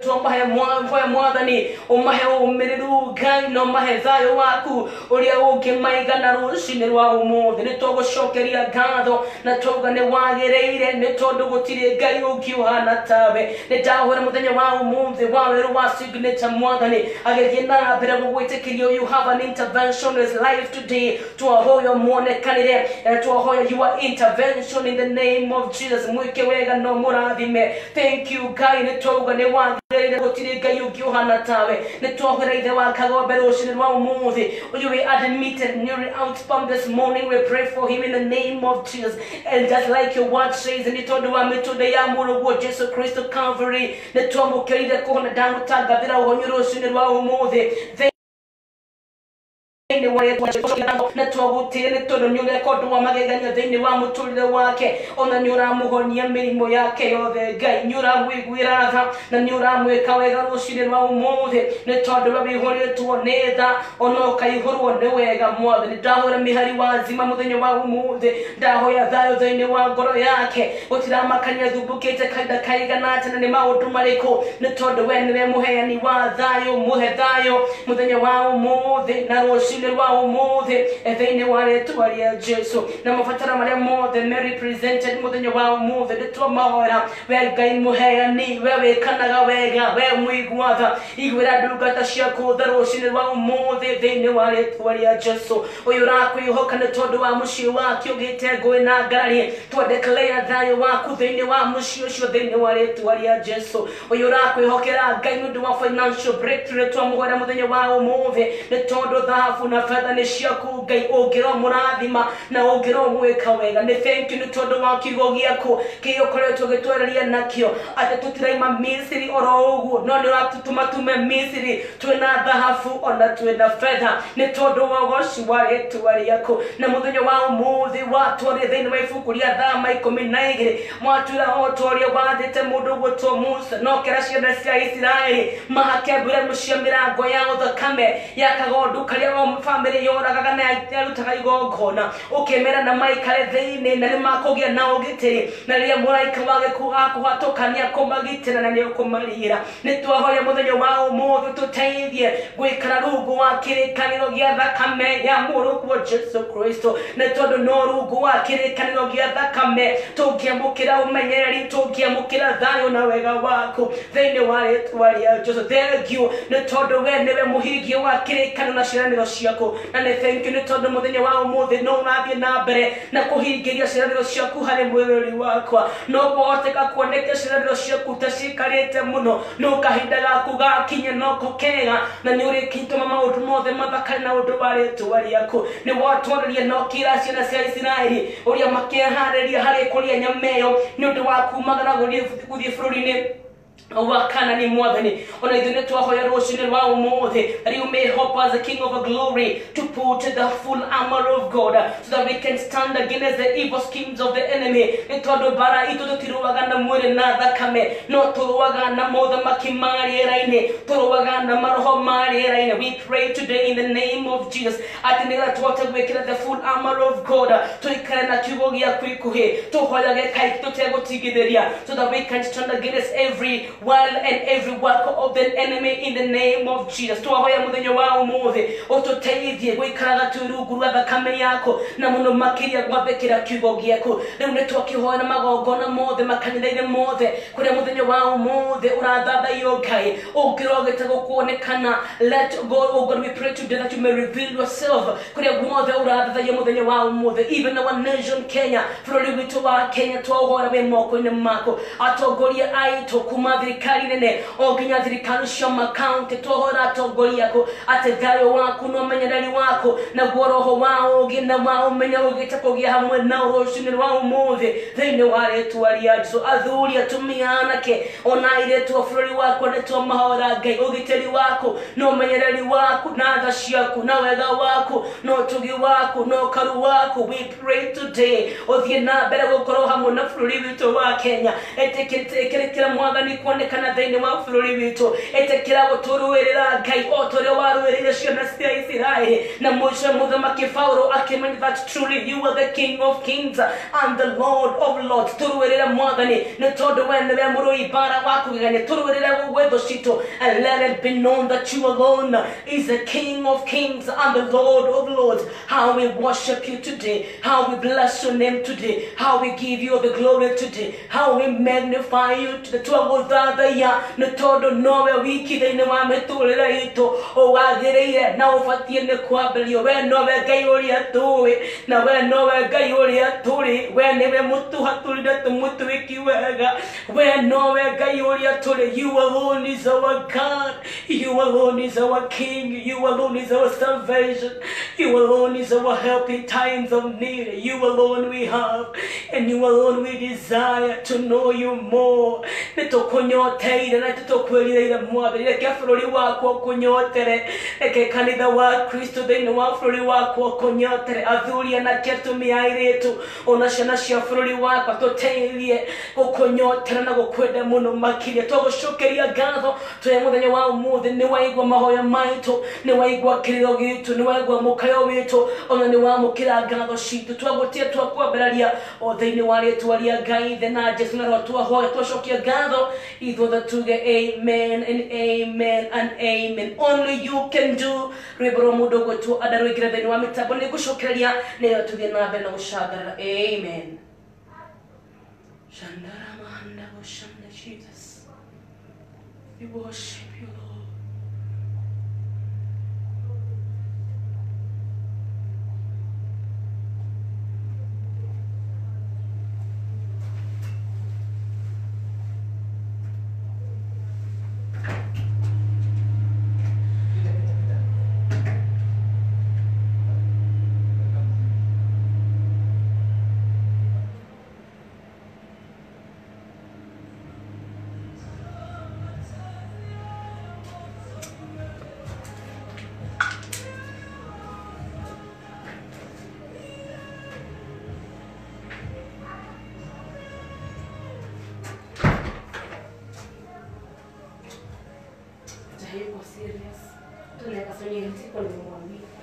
Tũmahe mwathani ũmahe ũmĩrĩru Ngai na ũmahe thayũ waku ũrĩa ũngĩmaigana rũcinĩ rwa ũmũthĩ. Nĩ tũgũcokeria ngatho na twauga nĩ wagĩrĩire, nĩ tondũ gũtirĩ Ngai ũngĩ ũhana tawe. Nĩ ndahũra mũthenya wa ũmũthĩ wa werũ wa Signature mwathani agĩthiĩ na mbere gũgwĩtĩkĩria. You have an intervention in his life today. Twahoya muonekanĩre, twahoya your intervention in the name of Jesus. Mwĩke wega no mũrathime. Thank you Ngai, nĩ twauga nĩ wagĩrĩire, gũtirĩ Ngai ũngĩ ũhana tawe. Nĩ twahũra ithe wa Kagombe rũcinĩ rwa ũmũthĩ ũyũ wĩ admitted newly outbound this morning. We pray for him in the name of Jesus, and just like your word says, nĩ tondũ wa mĩtũnda ya mũrũguo Jesu Kristo Calvary nĩ twamũkĩrire kũhona. Ndamũtangathĩra ũhonio rũcinĩ rwa ũmũthĩ thĩinĩ wa rĩtwa, na twagũtĩĩa nĩ tondũ nĩ ũreka ũndũ wa magegania thĩinĩ wa mũtũrĩre wake, ona nĩ ũramũhonia mĩrimũ yake yothe. Ngai, nĩ ũramũiguĩra tha na nĩ ũramwĩka wega rũcinĩ rwa ũmũthĩ, nĩ tondũ we wĩihũrĩtwo nĩ tha ona ũkaihũrwo nĩ wega. Mwathani, ndahũra mĩhari wa nzima mũthenya wa ũmũthĩ, ndahoya thayũ thĩinĩ wa ngoro yake. Gũtiramakania thumbũkĩte kahinda kaigana atĩa na nĩ maũndũ marĩkũ, nĩ tondũ we nĩwe mũheani wa thayũ. Mũhe thayũ mũthenya wa ũmũthĩ na rũcinĩ rwa ũmũthĩ thĩinĩ wa rĩtwa rĩa Jesu. Na mabataro marĩa mothe me represented mũthenya wa ũmũthĩ, nĩ twamahoera we Ngai mũheani, we wĩkanaga wega, we mũigua tha. Iguĩra ndungata ciaku tha rũcinĩ rwa ũmũthĩ thĩinĩ wa rĩtwa rĩa Jesu. Ũyũ ũrakwĩhoka nĩ tondũ wa mũciĩ wake ũgĩte ngũĩ na ngarari, twa declare thayũ waku thĩinĩ wa mũciĩ ũcio thĩinĩ wa rĩtwa rĩa Jesu. Ũyũ ũrakwĩhokera Ngai nĩ ũndũ wa financial breakthrough, nĩ twamũhoera mũthenya wa ũmũthĩ, nĩ tondũ thahabu na betha nĩ ciaku Ngai, ũngĩromũrathima na ũngĩromwĩka wega. Nĩ thank you nĩ tondũ wa kiugo gĩaku kĩrĩa ũkoretwo ũgĩtwarĩria nakĩo, atĩ tũtiraima Misiri oro ũguo, no nĩ ũratũtũma tume Misiri twĩna thahabu ona twĩna betha, nĩ tondũ wa ũgoci wa rĩtwa rĩaku. Na mũthenya wa ũmũthĩ watwaria thĩinĩ wa ibuku rĩa Thama 12, mwatwĩra o ta ũrĩa wathĩte mũndũ gwĩtwo Musa no kera ciana cia Isiraeli mahake mburemu cia mĩrango yao thakame ya kagondu karĩa o bamĩrĩ yoragaga na yarutaga igongona, ũkĩmera na maikare thĩinĩ na nĩ makũgĩa na ũgitĩri, na rĩrĩa mũraika wa gĩkuũ akũhatũka nĩ akũmagitĩra na nĩ ũkũmarigĩra. Nĩ twahoya mũthenya wa ũmũthĩ tũteithie gũikara rungu wa kĩrĩkanĩro gĩa thakame ya mũrũguo Jesu Kristo, nĩ tondũ no rungu wa kĩrĩkanĩro gĩa thakame tũngĩamũkĩra ũmenyereri, tũngĩamũkĩra thayũ na wega waku thĩinĩ wa rĩtwa rĩa Jesu. Thank you nĩ tondũ we nĩwe mũhingia wa kĩrĩkanĩro na ciĩranĩro ciaku, na nĩ thank you nĩ tondũ mũthenya wa ũmũthĩ no ũrathiĩ na mbere na kũhingĩria ciĩranĩro ciaku harĩ mwĩrĩ wakwa. No kũhoteka kuoneke ciĩranĩro ciaku ta ciikarĩte mũno, no kahinda gaku gakinya noko kega, na nĩ ũrĩkĩtũma maũndũ mothe mathakare na ũndũ wa rĩtwa rĩaku. Nĩ watwarĩria na ũkĩra ciana cia Isiraeli ũrĩa makĩharĩria harĩ kũrĩa nyama ĩyo nĩ ũndũ wa kumagara gũthiĩ bũrũri-inĩ wa Kanani. Mwathani, ona ithuĩ nĩ twahoya rũcinĩ rwa ũmũthĩ that you may help us, the King of Glory, to put the full armor of God so that we can stand against the evil schemes of the enemy, nĩ tondũ mbara itũ tũtirũaga na mwĩrĩ na thakame, no tũrũaga na mothamaki ma rĩera-inĩ, tũrũaga na maroho ma rĩera-inĩ. We pray today in the name of Jesus atĩ nĩgetha tũhote gwĩkĩra the full armor of God, tũikare na kiugo gĩaku ikuhĩ, tũhoyage kaingĩ tũtegũtigithĩria, so that we can stand against every wile and every work of the enemy in the name of Jesus. Twahoya mũthenya wa ũmũthĩ ũtũteithie gũikaraga twĩ rungu rwa thakame yaku, na mũno makĩria gwathĩkĩra kiugo gĩaku. Rĩu nĩ twakĩhoya na magongona mothe makanitha-inĩ mothe kũrĩa mũthenya wa ũmũthĩ ũrathathaiyo Ngai ũngĩrogĩte gũkuonekana. Let go, oh God, we pray today that you may reveal yourself kũrĩa guothe ũrathathaiya mũthenya wa ũmũthĩ, even our nation Kenya, bũrũri witũ wa Kenya twaũhora wĩ moko-inĩ mako. Atongoria aitũ kuma thirikari nene o nginya thirikari cia makaunti, twahora atongoria aku atĩ thayũ waku na ũmenyereri waku naguo roho wa ũũgĩ na wa ũmenyo ũgĩte kũgĩa hamwe nao rũcinĩ rwa ũmũthĩ thĩinĩ wa rĩtwa rĩa Jesũ. Athuri, atumia, anake ona airĩtu a bũrũri wakwa, nĩ twamahora Ngai ũgitĩri waku na ũmenyereri waku na tha ciaku na wega waku na ũtugi waku na ũkaru waku. We pray today ũthiĩ na mbere gũkorwo hamwe na bũrũri witũ wa Kenya. Ĩtĩkĩrĩkĩra Mwathani kuoneka. kuonekana thĩinĩ wa bũrũri witũ. Ĩtĩkĩra gũtũrũĩrĩra Ngai o ta ũrĩa warũĩrĩire ciana cia Isiraeli. Na mũico mũthamaki Paulo akĩmenya that truly you are the King of Kings and the Lord of Lords. Tũrũĩrĩre Mwathani nĩ tondũ we nĩwe mũrũi mbara wa kũgegania. Tũrũĩrĩre gwĩ thũ citũ. And let it be known that you alone is the King of Kings and the Lord of Lords. How we worship you today, how we bless your name today, how we give you the glory today, how we magnify you today. Twagũthathaiya nĩ tondũ nowe wiki thĩinĩ wa mĩtũrĩre itũ ũwagĩrĩire na ũbatiĩ nĩ kwambĩrĩrio. We nowe Ngai ũrĩa tũĩ, na we nowe Ngai ũrĩa tũrĩ. We nĩwe mũtũhatũrire tũmũtuĩki wega. We nowe Ngai ũrĩa tũrĩ. You alone is our God. You alone is our King. You alone is our salvation. You alone is our help in times of need. You alone we have, and you alone we desire to know you more. Nĩ tũkũnyoteire na tũkwĩrirĩire Mwathani. Reke bũrũri wakwa ũkũnyotere. Reke kanitha wa Kristo thĩinĩ wa bũrũri wakwa ũkũnyotere. Athuri, anake, atumia, airĩtu, ona ciana cia bũrũri wakwa, tũteithie gũkũnyotera na gũkwenda mũno makĩria. Twagũcokeria ngatho twĩ mũthenya wa ũmũthĩ. Nĩ waigua mahoya maitũ, nĩ waigua kĩrĩro gitũ, nĩ waigua mũkayo witũ, ona nĩ wamũkĩra ngatho citũ. Twagũtia twakwambĩrĩria o thĩinĩ wa rĩtwa rĩa Ngai Ithe na Jesu na Roho twahoya twacokia ngatho ithuothe tuge amen and amen and amen. Only you can do. Rwĩmbo rwa mũndũ ũgwĩtwo Ada rũingĩre thĩinĩ wa mĩtambo nĩ ngũcokereria nĩyo tũthiĩ na mbere na gũcangarara. Amen. Shandaramahanda goshanda. Jesus, we worship you, Lord. Hayuko serious. Tunaweka swali kwa nimemwambia.